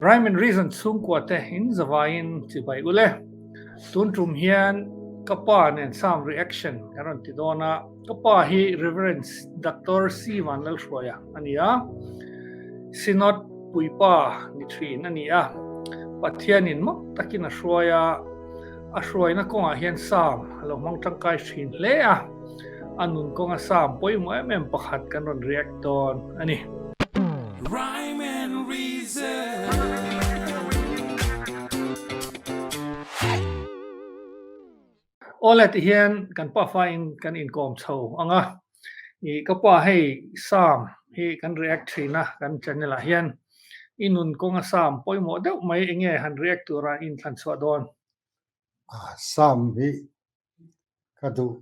Rhyme and Reason chhungkua te in zavaiin chibai ule. Tun tum hian ka pa nen sound reaction kan rawn ti dawn a. Ka pa hi Reverend Doctor C Vanlalhruaia a ni a, Synod puipa ni thin a ni a. Pathianin mak takin a hruai a, a hruaina kawngah hian Psalm a lo hmang tangkai thin hle a, a nun kawnga Psalm pawimawh em em pakhat kan rawn react dawn a ni. Rhyme and Reason. Awle ti hian kan pafa in kan inkawm chho ang a, i ka pa hei Psalm hi kan react thin a kan channel ah hian i nun kawnga Psalm pawimawh deuh mai enge han react tura i inthlan chhuah dawn? Psalm hi ka duh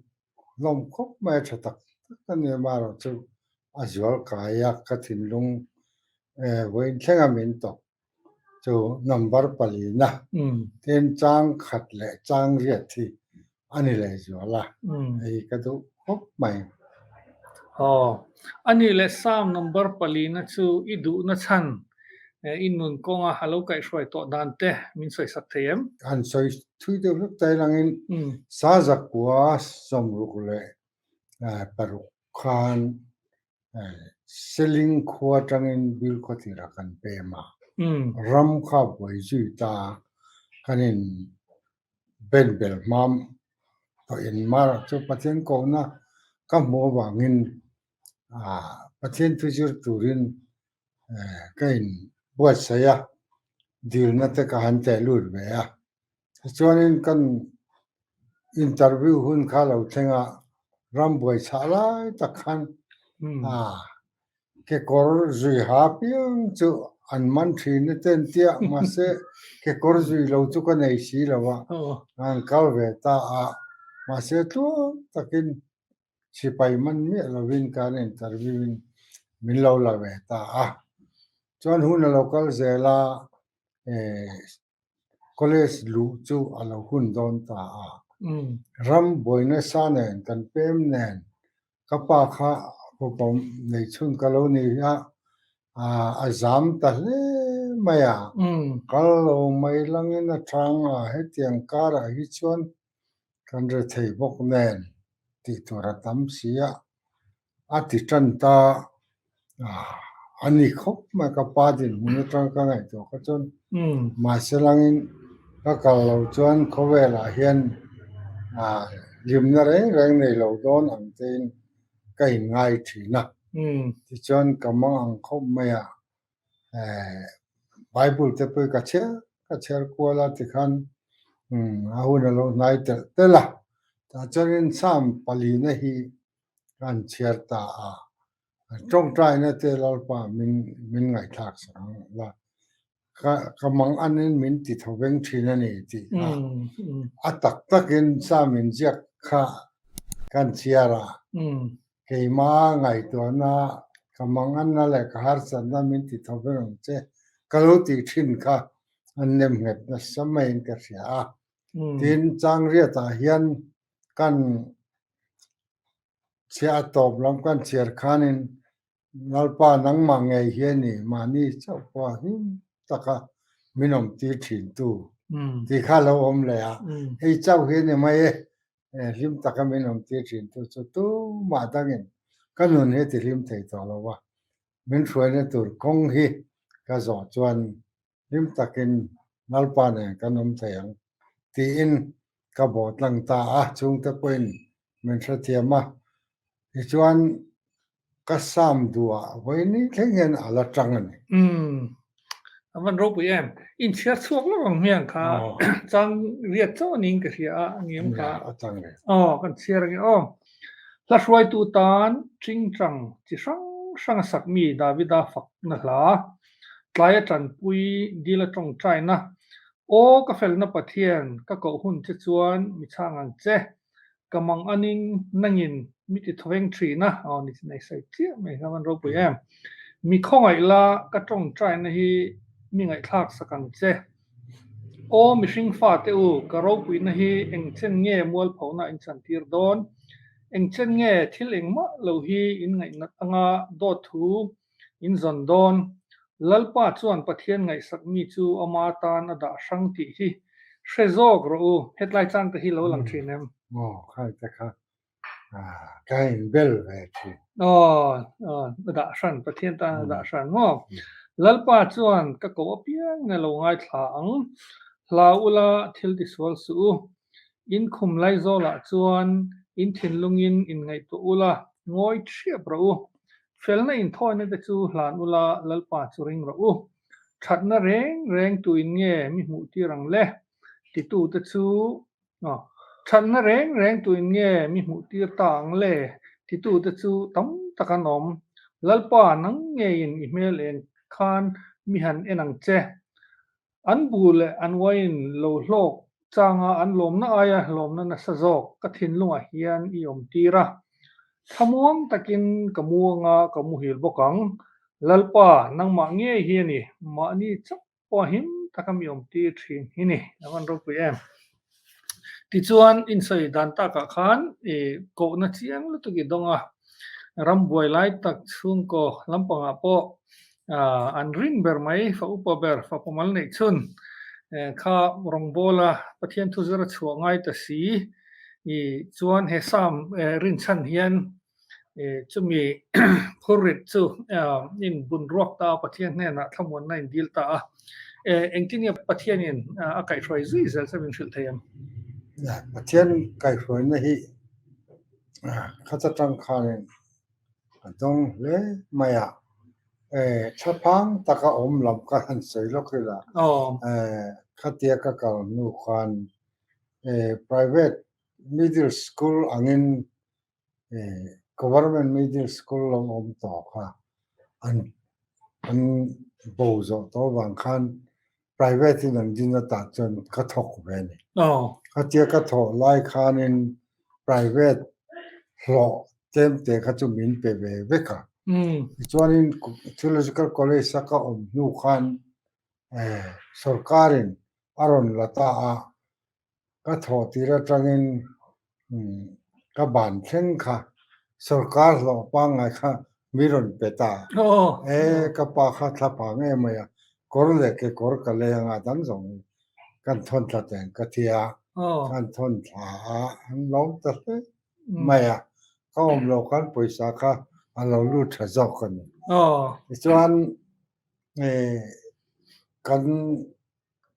hlawm khawp mai a tha tak tak a ni amaherawh chu a zual kai a ka thinlung vawiin thlenga min tawp chu number palina tin chang khat leh chang riat hi a ni leh zual a, hei ka duh khawp mai. Aw, a nih leh Psalm number palina chu i duhna chhan i nun kawnga a lo kaihhruai tawh dan te min sawisak thei em? Han sawi thui deuh hlek ta ilangin Sazakua sawmruk leh paruk khan Seling khua atangin Bilkhawthlir ah kan pem a, ram kha buai zui ta kan in ben bel hmam tawh in mar chu Pathian kohna ka hmuh avangin Pathian thu zir turin ka in buatsaih a, dilna te ka han teh lut ve a. Tichuanin kan interview hun kha lo thleng a, ram buai chhah lai tak khan kekawr zui ha piang chu an man thin a ten tia, mahse kekawr zui lo chu ka nei si lo a, an kal ve ta a, mahse tluang takin sipai man miah lovin kan interview in min lo la ve ta a. Chuan hun a lo kal zel a, College luh chu a lo hun dawn ta a. Ram buai nasa nen kan pem nen ka pa kha fapa nei chhun ka lo ni a, a zam ta hle mai a. Kal lo mai langin a chang a, hetiang karah hi chuan kan rethei bawk nen tih tur a tam si a. A ti tan ta a ni khawp mai ka pa dinhmun atang ka ngaihtuah kha chuan mahse langin ka kal lo chuan khawvelah hian hlimna reng reng nei lo dawn ang tein ka inngai thin a tichuan ka mang ang khawp mai a. Bible te pawh hi ka chhiar ka chhiar kual a tikhan a hun a lo hnai telh telh a tah chuanin Psalm palina hi kan chhiar ta a tawngtaina te Lalpa min min ngaihthlak sak ang la ka ka mang anin min ti tho veng thin a ni tih kha a tak takin Psalm inziak kha kan chhiar a. Keimah ngaihtuahna, ka manganna leh ka harsatna min ti tho ber ang che, ka lo tih thin kha an nem nghet nasa maiin ka hria a. Tin, Changriatah hian kan chhiah a tawp lam kan chhiar khanin Lalpa nangmah ngei hi a ni, mahni chauh pawha hlim taka min awm tir thintu tih kha a lo awm leh a, hei chauh hi a ni mai e, Hlim taka min awm tir thin tu chu tumah dangin ka nun hi ti hlim thei tawh lo a, min hruaina tur kawng hi ka zawh chuan hlim takin Lalpa nen kan awm thei ang tiin ka bawh tlang ta a, chhungte pawhin min hrethiam a, tichuan Ka sam duah vawiin thleng hian a la tang a ni. Umm. A van ropui em. Inchhiar chhuak lawk ang hmiang kha chang riat chauh a niin ka hria a, a ngem kha. A chang riat. Aw, kan chhiar ange aw. Hla hruaitu tan Chingchang chi hrang hrang a sak mi Davida fakna hla, Tlaia tanpui dila tawngtaina, Aw ka felna Pathian, ka koh hun che chuan mi chhang ang che, Ka mang aning nangin mi ti thaweng thin a, aw ni chin ei sawi chiah mai kha van ropui em. Mi khawngaih la ka tawngtaina hi mi ngaihthlak sak ang che. Aw mihring fate u, ka ropuina hi eng chen nge mualphona in chantir dawn? Eng chen nge thil engmah lo hi in ngaihnat anga dawt thu in zawn dawn? Lalpa chuan Pathian ngaihsak mi chu ama tan a dah hrang tih hi hre zawk rawh u. Hetlai chang te hi lo lang thin em? Aw, khai te kha ka inbel ve thin. Aw, a dah hran, Pathian tan a dah hran maw? Lalpa chuan ka koh apiang in a lo ngaithla ang. Hlau ula thil tisual suh u. In khum laizawlah chuan in thinlungin inngaihtuah ula, ngawi thiap rawh u. Felna inthawina te chu hlan ula, Lalpa chu ring rawh u. Thatna reng reng tuin nge mi hmuh tir ang le? Titute chu Thatna reng reng tuin nge mi hmuh tir ta ang le? Titute chu tam tak an awm. Lalpa, nang ngeiin i hmel eng khan mi han en ang che. An bu leh an uaiin lo hlawk changa an lawmna aia lawmna nasa zawk ka thinlungah hian i awm tir a. Thlamuang takin ka mu anga ka muhil bawk ang. Lalpa, nangmah ngei hi a ni, mahni chauh pawh him taka mi awm tir thin hi ni. A van ropui em. Tichuan, insawi dan takah khan i kohna chiang lutuk i dawng a, rambuai lai tak chhungkaw lampangah pawh an rin ber mai, fa upa ber, fa pawmal neih chhun kha rawngbawla Pathian thu zir a chhuah ngai ta si i chuan he Psalm rinchhan hian chumi phurrit chu in bun ruak ta a, Pathian hnenah thlamuanna in dil ta a. Engtin nge Pathianin a kaihhruai zui zel chu min hrilh thei em? Pathian kaihhruaina hi khata tang khanin a dawng hle mai a. Thlaphang taka awm lam ka han sawi lawk ila, khatia ka kal hnu khan private middle school angin Government middle school lo awm tawh kha an an bo zawh tawh avang khan private in an din atah chuan ka thawk ve a ni. Khatia ka thawh lai khanin private hlawh tlem te kha chu min pe ve vek a. Tichuanin Theological College a ka awm hnu khan sorkarin a rawn la ta a, Ka thawh tir atangin ka ban thleng kha sorkar hlawh pangngai kha mi rawn pe ta. E ka pa kha thla pha nge mai a, kawr leh kekawr ka lei anga dang zawng hi kan thawn thla teng ka ti a, kan thawn thla a, an lawm ta hle mai a, ka awm loh khan pawisa kha a lo lut tha zawk a ni. Tichuan kan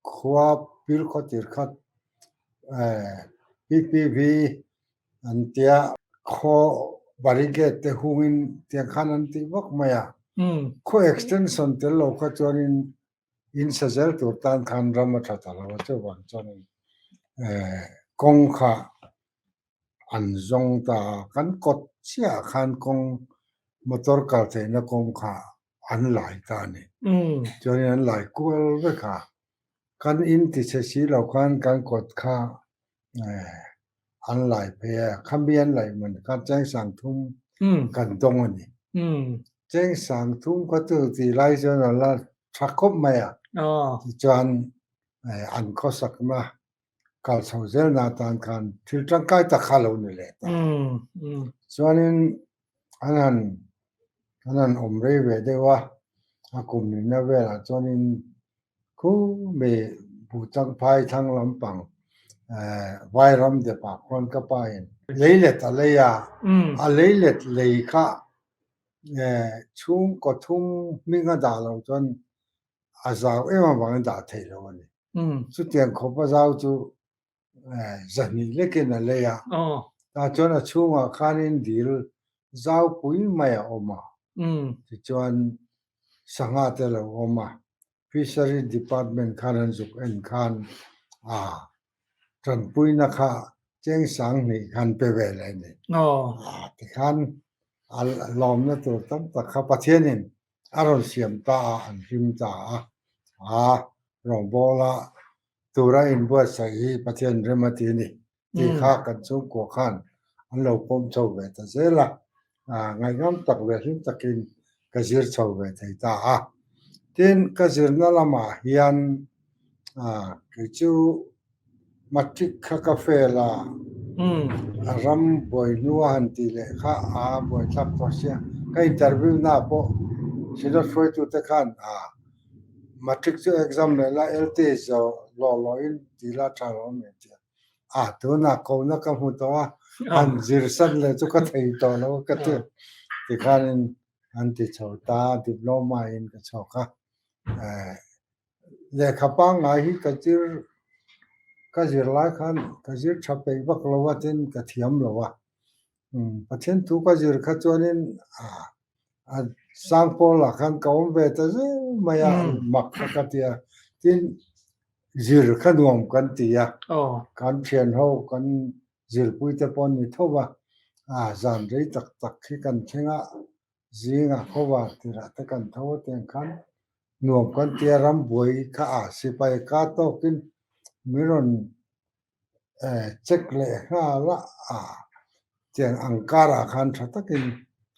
Khua pil khaw tir khat PPV an tia khaw barricade te hungin tiang khan an tih vak mai a. Khaw extension tel lo kha chuanin in sa zel tur tan khan ram a tha ta lo a chuvang chuanin kawng kha an zawng ta a. Kan kawt chiah ah khan kawng motor kal theihna kawng kha an lai ta a ni. Chuanin an lai kual vek a, kan in ti chhe si lo khan kan kawt kha an lai phei a, khami an laih man kha chengsang thum kan dawng a ni. Chengsang thum kha chu ti lai chuan a la tha khawp mai a, tichuan an khawsakna kal chho zelna atan khan thil tangkai tak kha lo ni leh ta. Chuanin an han an han awm rei ve deuh a, a kum nihna velah chuanin khu mi Buhchang phai thlang lampang Vairam depah khuan ka pa in leilet a lei a, a leilet lei kha chhungkaw thum hming a dah loh chuan a zau em avangin dah theih loh a ni. Chutiang khawp a zau chu zahnih lekin a lei a, tah chuan a chhungah khanin dil zau pui mai a awm a, tichuan sangha te lo awm a, Fishery Department khan an zuk en khan a tanpuina kha cheng sanghnih khan pe ve leh a ni. Tikhan a lawmna tur tam tak kha Pathianin a rawn siam ta a, an hlim ta a, a rawngbawla tura inbuatsaih hi Pathian rem a ti a ni tih kha kan chhungkua khan an lo pawm chho ve ta zel a, ngaihngam tak leh hlim takin ka zir chho ve thei ta a. Tin, ka zirna lamah hian kei chu Matric kha ka fail a, a ram buai hnu a han tih leh kha a buaithlak tawh sia. Ka interview na pawh Synod hruaitute khan Matric chu exam leh la LTH lawh lawhin ti la tha lo a mi a ti a. A tunah kohna ka hmu tawh a, han zir san leh chu ka thei tawh lo ka ti. Tikhanin an ti chho ta a, diploma in ka chhuak a. Lehkha pangngai hi ka zir ka zir lai khan ka zir tha peih vak lo a tin ka thiam lo a. Pathian thu ka zir kha chuanin a sang pawlah khan ka awm ve ta zel mai a, mak kha ka ti a. Tin, zir kha nuam kan ti a, kan thian ho kan zirpui te pawh an ni tho va, zan rei tak tak hi kan thleng a, zingah khawvar tirah te kan tho a tiang khan nuam kan ti a, rambuai kha a sipai ka tawkin min rawn check leh nghal a, tiang ang karah khan tha takin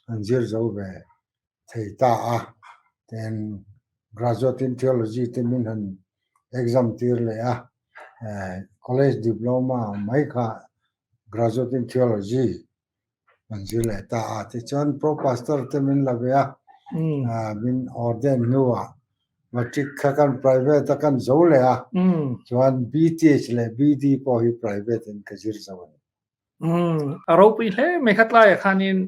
an zir zo ve thei ta a, tin graduate in theology te min han exam tir leh a, college diploma mai kha graduate in theology an zir leh ta a, tichuan pro pastor te min la ve a, min ordain hnuah matric kha kan private a kan zo leh a, chuan BTH leh BD pawh hi private in ka zir zo a ni. A ropui hle mai kha tlaiah khanin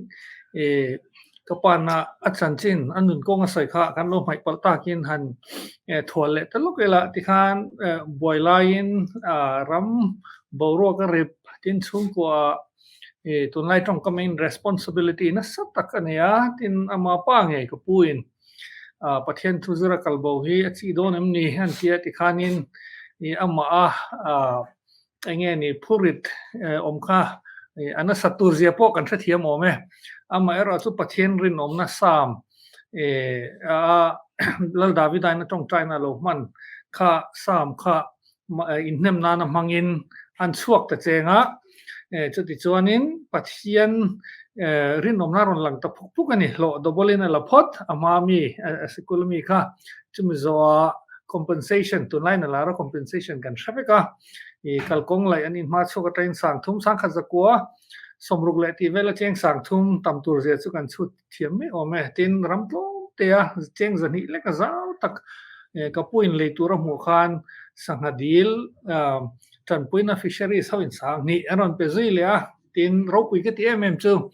ka pana a chanchin a nun kawng a sawi kha kan lo hmaih palh takin han thual leh ta lawk ila tikhan buai laiin ram boruak a rip tin chhungkua Tunlai tawngkam in responsibility nasa tak a nei a, tin ama pa ngei ka pu in Pathian thu zira kal bo hi a chih dawn em ni an tia tikhanin amah a eng nge ni phurit awm kha a nasat tur zia pawh kan hrethiam awm e. Amaherawh chu Pathian rinawmna Psalm Lal Davidain a tawngtaina lo hman kha Psalm kha inhnem nana hmangin an chhuak ta cheng a, chuti chuanin Pathian rinawmna rawn lang ta phuk phuk a ni. Hlawh double in a la phawt a hma mi, a sikul mi kha chumi zawhah compensation, tunlaiin a lar a compensation kan hre vek a, kalkawng laih an inhma chhuak atangin 3000, 10,100 60 leh tih vel a cheng 3000 tam tur zia chu kan chhut thiam mai awm e. Tin, ram tlawm te a cheng 200 lek a zau tak ka pu in lei tur a hmuh khan sangha dil tanpuina fisheries ho in 2000 an rawn pe zui leh a. Tin, ropui ka ti em em chu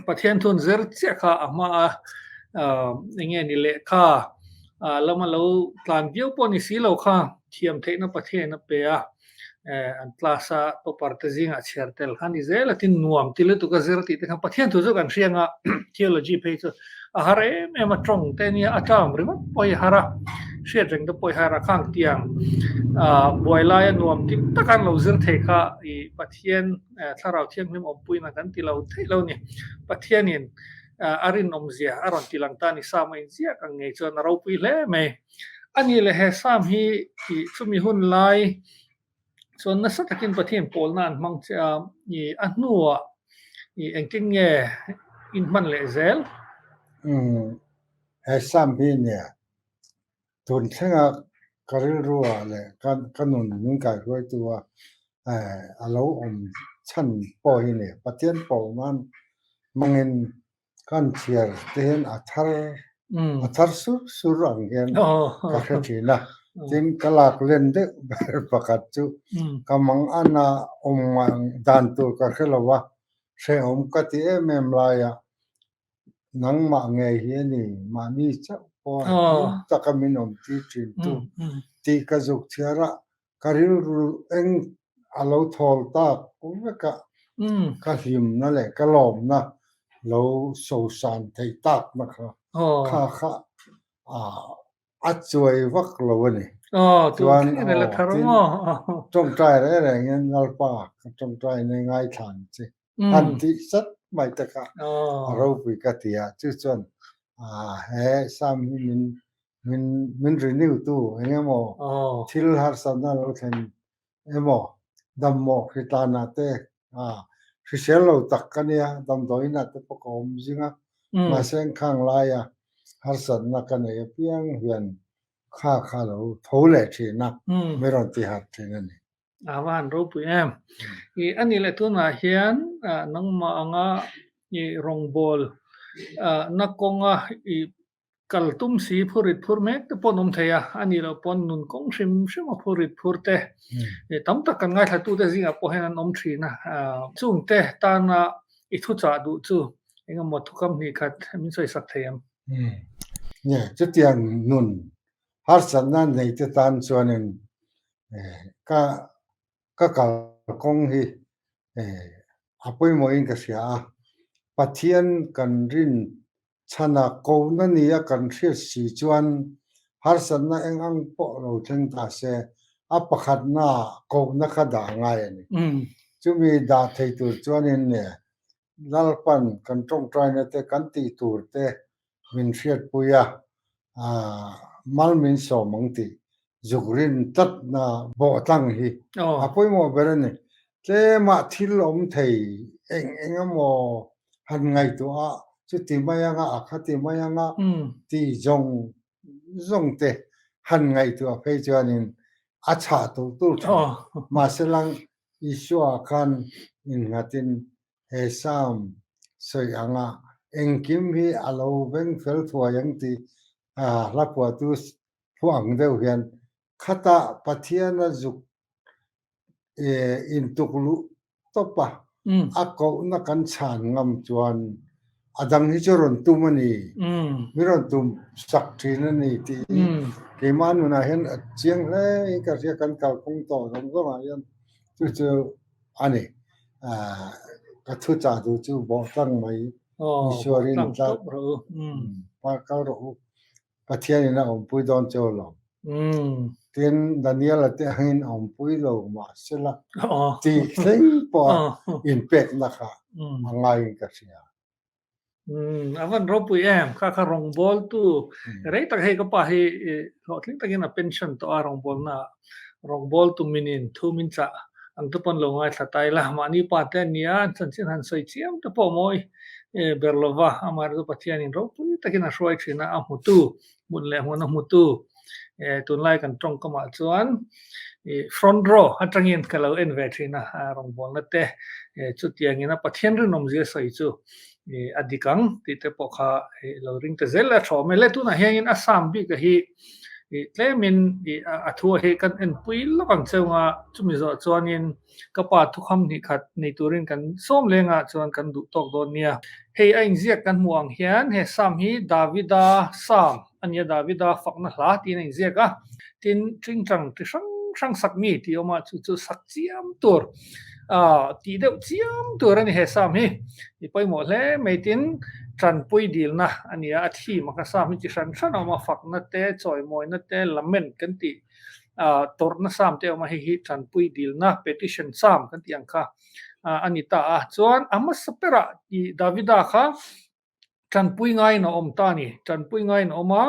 Pathian thun zir chiah kha a hma a eng nge ni lehkha lama lo tlan viau pawh ni si lo kha thiam theihna Pathian a pe a. An class a topper te zingah chhiar tel kha ni zel a tin nuam ti lutuk a zir tih te khan Pathian thu chu kan hria anga theology phei chu a har em em a tawng te nia a term ringawt pawh hi a har a hriat reng te pawh hi a har a khang tiang buai laia nuam ti tak an lo zir thei kha ih Pathian thlarau thianghlim awmpuina kan ti lo theih lo ni Pathianin a rinawmzia a rawn ti lang ta ni Psalm a inziak ang ngei chuan a ropui hle mai. A nih leh he Psalm hi ih chumi hun lai chuan nasa takin Pathian pawlna an hmang che a, ih a hnuah ih engtin nge in hman leh zel? Umm, he Psalm hi nia tun thlenga ka rilruah leh ka ka nun min kaihruaitu a eh a lo awm chhan pawh hi nia Pathian pawh nan hmangin Kan chhiar te hian a thar a thar sur sur ang hian ka hre thin a, tin ka lak len deuh ber pakhat chu ka mang ana awm dan tur ka hre lo a, hrehawm ka ti em em lai a, nangmah ngei hi a ni, mahni chauh pawh a hlim taka min awm tir thin tu tih ka zuk chhiar a, Ka rilru eng a lo thawl tak vek a, ka hlimna leh ka lawmna lo sosan theih takna kha kha kha a chuai vak lo a ni. Chuan tin tawngtai reng rengin Lalpa ka tawngtai nei ngaithla ang che han tih sat mai te kha a ropui ka ti a, chu chuan he Psalm hi min min min renew tu eng emaw thil harsatna lo thlen emaw dammaw hritlanah te hrisel lo tak ka nia damdawiinah te pawh ka awm zing a mahse khang laia harsatna ka nei apiang hian kha kha lo tho leh thin a mi rawn ti harh thin a ni. A va han ropui em. I ani leh tunah hian nangmah anga i rawngbawl na kawnga i. Kal tum si phurit phur mek te pawh an awm thei a, a nih loh pawn nun kawng hrim hrim a phurit phur te tam tak kan ngaithlatute zingah pawh hian an awm thin a. Chungte tana i thuchah duh chu eng emaw thukam hnih khat min sawisak thei em? Nge, chutiang nun harsatna neite tan chuanin ka ka kalkawng hi a pawimawhin ka hria a, Pathian kan rin chhana kohna nia kan hriat si chuan harsatna eng ang pawh lo thleng ta se, a pakhatna kohna kha dah ngai a ni. Chumi dah thei tur chuanin Lalpan kan tawngtaina te kan tih tur te min hriatpui a, mal min sawm ang tih zuk rin tlatna bawhtlang hi a pawimawh ber a ni. Tlemah thil awm thei eng eng emaw han ngaihtuah a, chuti mai anga a khati mai anga tih zawng zawng te han ngaihtuah phei chuanin a chhah tur tur thin. Mahse lang Isua khan innghatin he Psalm sawi anga engkim hi a lo veng fel thuai ang tih hla phuahtu phuah ang deuh hian khatah Pathiana zuk intuk luh tawp a, a kohna kan chhan ngam chuan a dang hi chu rawn tum a ni, mi rawn tum sak thin a ni tih hi keimah nunah hian a chiang hle in ka hria kan kalphung tawh zawng zawngah hian chu chu a ni. Ka thu chah duh chu bawh tlang mai Isua rin tlat kal rawh u. Pathianin a awmpui dawn che lo. Tin, Daniela te angin a awmpui lo mahsela tih thleng pawha inpekna kha a ngaiin ka hria. A van ropui em, kha kha rawngbawltu rei tak hei ka pa hi hlawhtling takin a pension tawh a rawngbawlna ah rawngbawltu minin thu min chah ang te pawn lo ngaithla ta ila mahni pa te an nia an chanchin han sawi chiam te pawh mawi ber lova amaherawhchu Pathianin ropui takin a hruai thin a, a hmutu hmun leh hmun a hmutu tunlai kan tawngkamah chuan front row atangin ka lo en ve thin a rawngbawlna te chutiangin a Pathian rinawmzia sawi chu a dik ang tih te pawh kha lo ring ta zel a tha awm e. Le tunah hianin a sam bik a hi tlemin a thu a hi kan enpui lawk ang cheu nga chumi zawh chuanin Ka pa thukham hnih khat nei turin kan sawm lengah chuan kan duh tawk dawn nia. Hei a inziak kan hmuh ang hian he Psalm hi Davida Psalm a nia, Davida fakna hla tiin a inziak a. Tin, tingtang ti hrang hrang sak mi tih awm a, chu chu sak chiam tur, tih deuh chiam tur a ni he Psalm hi. I pawimawh hle mai tin, tanpui dilna a nia, a theme a kha Psalm hi chi hran hran a awm a, fakna te, chawimawina te, lament kan tih. tawrhna sam te a awm a, hei hi tanpui dilna petition sam kan tih ang kha a ni ta a. Chuan a hmasa berah i Davida kha tanpui ngaiin a awm ta a ni, tanpui ngaiin a awm a,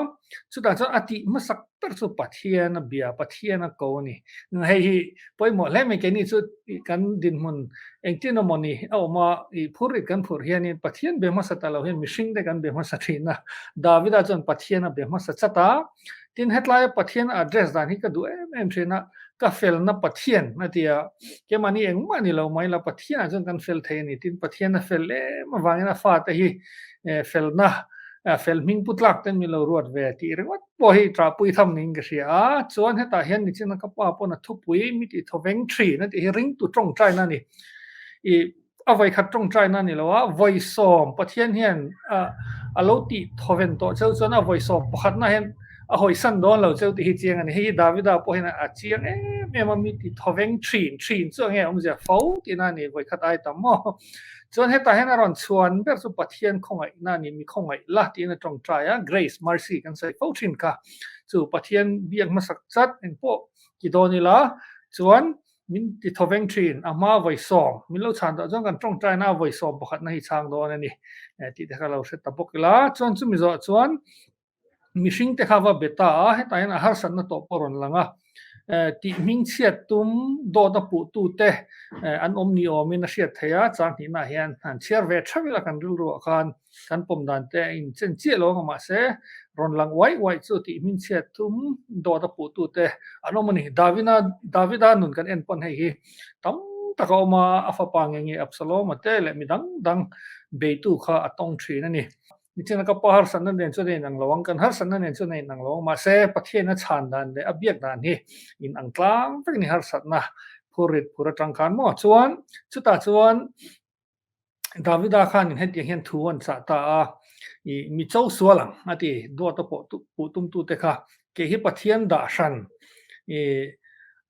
chutah chuan a tih hmasak ber chu Pathian a bia, Pathian a ko a ni. Hei hi pawimawh hle mai, keini chu kan dinhmun engtin emaw ni a awm a, i phurrit kan phurh hianin Pathian be hmasa ta lo hian mihring te kan be hmasa thin a, Davida chuan Pathian a be hmasa chat a, Tin, hetlaia Pathian address dan hi ka duh em em thin a, ka felna Pathian a ti a, keimahni engmah ni lo mai la Pathianah chuan kan fel thei a ni. Tin, Pathian a fel em avangin a fate hi felna, fel hming pu tlak ten min lo ruat ve tih ringawt pawh hi ṭahpui tham niin ka hria a. Chuan hetah hian nichina ka pa pawn a thupui mi tih thawveng thin a tih hi ringtu ṭawngṭaina a ni. I A vawikhat tawngtaina a ni lo a, vawisawm Pathian hian a lo tih thawven tawh cheu chuan a vawisawm pakhatna hian a hawisan dawn lo cheu tih hi chiang a ni. Hei hi Davida pawh hian a chiang em em a, mi ti thawveng thin thin chu enge awmzia fo tihna a ni, vawikhat ai tam maw. Chuan hetah hian a rawn chhuan ber chu Pathian khawngaihna a ni, mi khawngaih la tiin a tawngtai a, grace, mercy kan sawi fo thin kha. Chu Pathian biak hmasak chat engpawh ti dawn ila chuan Min ti thawveng thin, a hma vawisawm, min lo chhan tawh chuan kan tawngtaina a vawisawm pakhatna hi chhang dawn a ni tih te kha lo hre ta bawk ila. Chuan chumi zawh chuan mihring te kha va be ta a, hetah hian a harsatna tawh pawh a rawn lang a, tih hmingchhiat tum dawt a puhtu te an awm ni awmin a hriat theih a, chang hnihnaah hian han chhiar ve theuh ila kan rilruah khan Kan pawm dan te a inchen chiah lo ang a, mahse rawn lang uai uai chu tih hmingchhiat thum dawt a puhtu te an awm a ni. Davina Davida nun kan en pawn hei hi tam tak a awm a, a fapa nge nge Absaloma te leh mi dang dang beitu kha a tawng thin a ni. Nichina ka pa harsatna nen chuan a inang lo ang, kan harsatna nen chuan a inang lo ang, mahse Pathian a chhan dan leh a biak dan hi inang tlang vek a ni harsatna phur rit phur atang khan maw chuan chutah chuan Davida khanin hetiang hian thu an chah ta a, i mi cho sual ang a ti, duata pawh puh tumtute kha kei hi Pathian dah hran i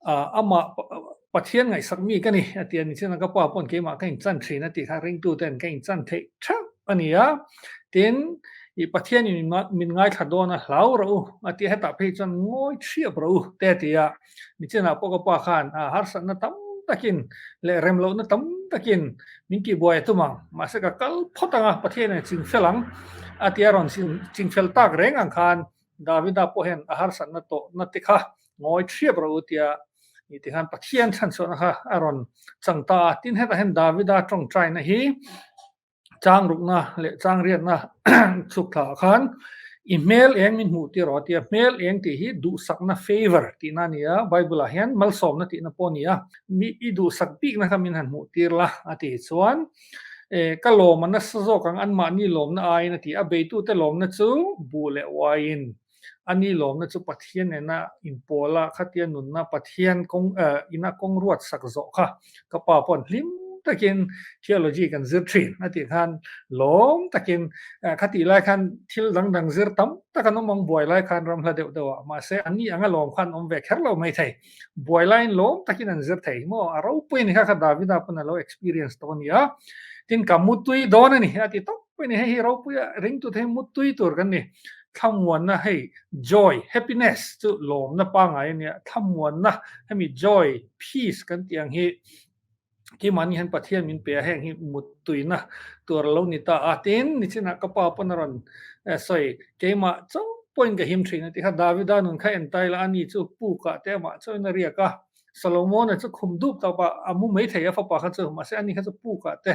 amah Pathian ngaihsak mi ka ni a ti a ni chuan ka pa pawn keimah ka inchan thin a tih kha ringtuten ka inchan theih theuh a ni a, tin i Pathian in min ngaithla dawn a hlau rawh u a ti a, hetah phei chuan ngawi thiap rawh u te a ti a, nichinah pawh ka pa khan harsatna tam takin leh remlohna tam takin min tihbuai a tum ang, mahse ka kal phawt ang a, Pathian in a chingfel ang a ti a, rawn chingfel tak reng ang khan Davida pawh hian a harsatna tawhna te kha ngawi thiap rawh u tia i ti khan Pathian chhanchhuahna kha a rawn chang ta a. Tin hetah hian Davida tawngtaina hi chang rukna leh chang riatna chhuk thla ah khan i hmel eng min hmuh tir rawh a tia. Hmel eng tih hi duhsakna favour tihna a ni a, Bible ah hian malsawmna tihna pawh a ni a. Mi i duhsak bikna kha min han hmuh tir la a tih chuan E, ka lawm a nasa zawk ang, anmahni lawmna aiin a ti. A beitute lawmna chu buh leh uaiin, ani lawmna chu Pathian nena inpawla khatia nunna Pathian kawng, ina kawng ruat sak zawh kha ka pa paw'n hlim takin theology kan zir thin a tih khan lawm takin khatih lai khan thil dang dang zir tam tak an awm ang buai lai khan ram hla deuh deuh ah mahse ani anga lawm khan awm ve kher lo mai thei. Buai laiin lawm takin an zir thei maw? A ropui a ni kha kha Davida pawn a lo experience tawh a ni a, tin ka mutui dawn a ni a ti tawp a ni, hei hi ropui a ringtute hi mutui tur kan ni, thlamuanna hei joy, happiness chu lawmna pangngai a nia, thlamuanna hemi joy, peace kan tih ang hi Keimahni hian Pathian min pe a, heng hi muttuina tur a lo ni ta a, tin nichinah ka pa pawn a rawn sawi, keimah chauh pawhin ka him thin a ti kha, Davida nun kha en tai la, ani chu pukah te amah chauhin a riak a, Solomona chu khum dup tawp a, a mu mai thei a fapa kha chu, mahse ani kha chu pukah te,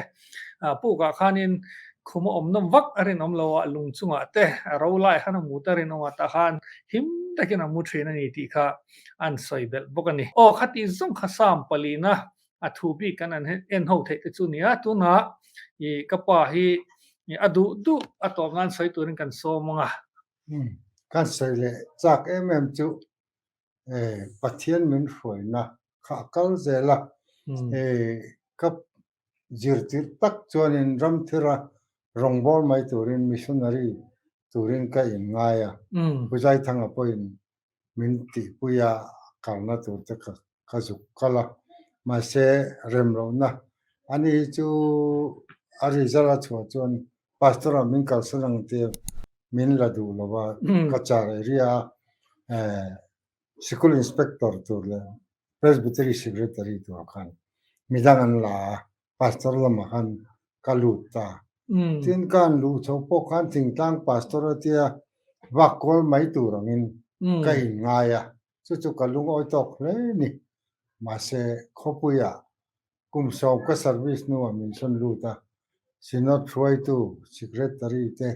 pukah khanin khum a awm nawm vak a rinawm lo a, lung chungah te a ro lai khan a mut a rinawm a, tah khan him takin a mu thin a ni tih kha an sawi belh bawk a ni. Aw khati zawng kha Sam palina a thu bik kan an en ho theih te chu nia, tunah i ka pa hi a duh duh a tawp nan sawi turin kan sawm ang a. Kan sawi leh chak em em chu Pathian min hruaina kha a kal zel a, ka zirtir tak chuanin ramthira rawngbâwl mai turin missionary turin ka inngai a, Pu Zaithanga pawhin min tihpui a kalna tur te ka ka zuk kal a, mahse rem lohna ani hi chu a result a chhuah chuan pastor ah min kalsan ang tia min la duh lo a, ka char area a sikul inspector tur leh presbytery secretary tur khan midang an la a, pastor lamah khan ka lut ta. Tin ka han luh chho pawh khan thingtlang pastor a tia vak kual mai tur angin ka inngai a, chu chu ka lungawi tawk hle ni. Mahse khawpuiah kum sawm ka service hnuah min sawn lut a, Synod hruaitu, Secretary te,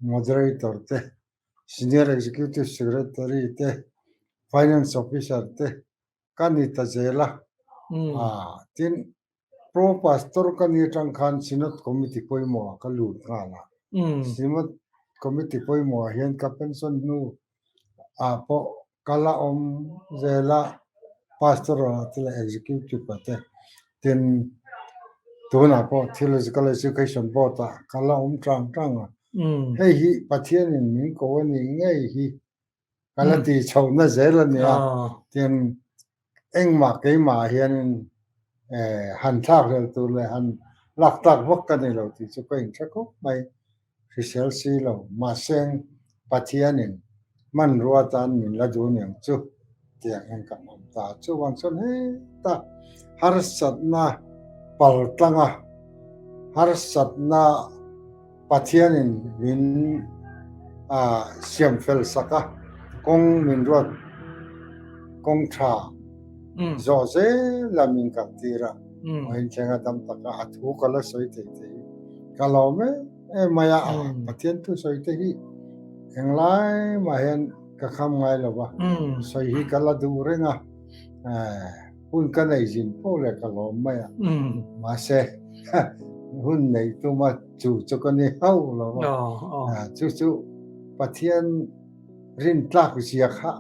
Moderator te, Senior Executive Secretary te, Finance Officer te ka ni ta zel a. Tin, Pro Pastor ka ni atang khan Synod Committee pawimawhah ka lut nghal a. Synod Committee pawimawhah hian ka pension hnu ah pawh ka la awm zel a, Pastoral ah te leh Executive ah te. Tin, tunah pawh Theological Education Board ah ka la awm tang tang a. Hei hi Pathianin min ko a nih ngei hi ka la ti chhohna zel a nia. Tin, engmah keimah hianin han thlak hlel tur leh han lak tlak vak ka ni lo tih chu ka inhre khawp mai. Hrisel si lo, mahse Pathianin hmanrua tan min la duh niang chu tiang hian kan awm ta. Chuvang chuan heta harsatna pal tlanga harsatna Pathianin min siam fel sak a, kawng min ruat kawng tha zawh zel a min kal tir a, vawiin thlenga dam taka a thu ka la sawi thei te hi ka lawm em em mai a, Pathian thu sawi te hi englai mah hian ka kham ngai lo va, sawi hi ka la duh reng a. Hun ka nei zin poh leh ka lawm mai a, mahse. hun neih tuma chu chu ka ni hauh lo va. Chu chu Pathian rin tlak zia kha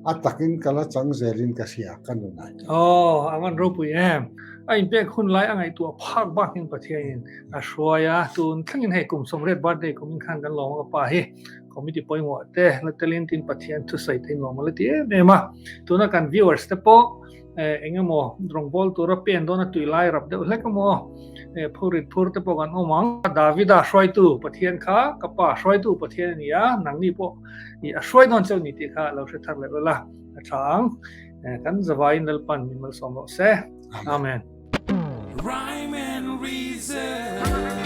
a takin ka la chang zelin ka hria ka nunah. Aw, a van ropui em. A inpek hun lai a ngaihtuah phak bakin Pathianin a hruai a, tun thlengin hei kum sawmriat birthday kumin khan kan lawm a ka pa hi committee pawimawh te la telin tin Pathian thusawi te nuam a la ti em em a. Tuna kan viewers te pawh eng emaw rawngbâwl tura pen dawna tui lai rap deuh hlek emaw phurit phur te pawh kan awm ang. Davida hruaitu Pathian kha ka pa hruaitu Pathian a ni a, nangni pawh i a hruai dawn cheu ni tih kha lo hre thar leh ula a tha ang. Kan zavaiin Lalpan min malsawm rawh se. Amen. Rhyme and reason.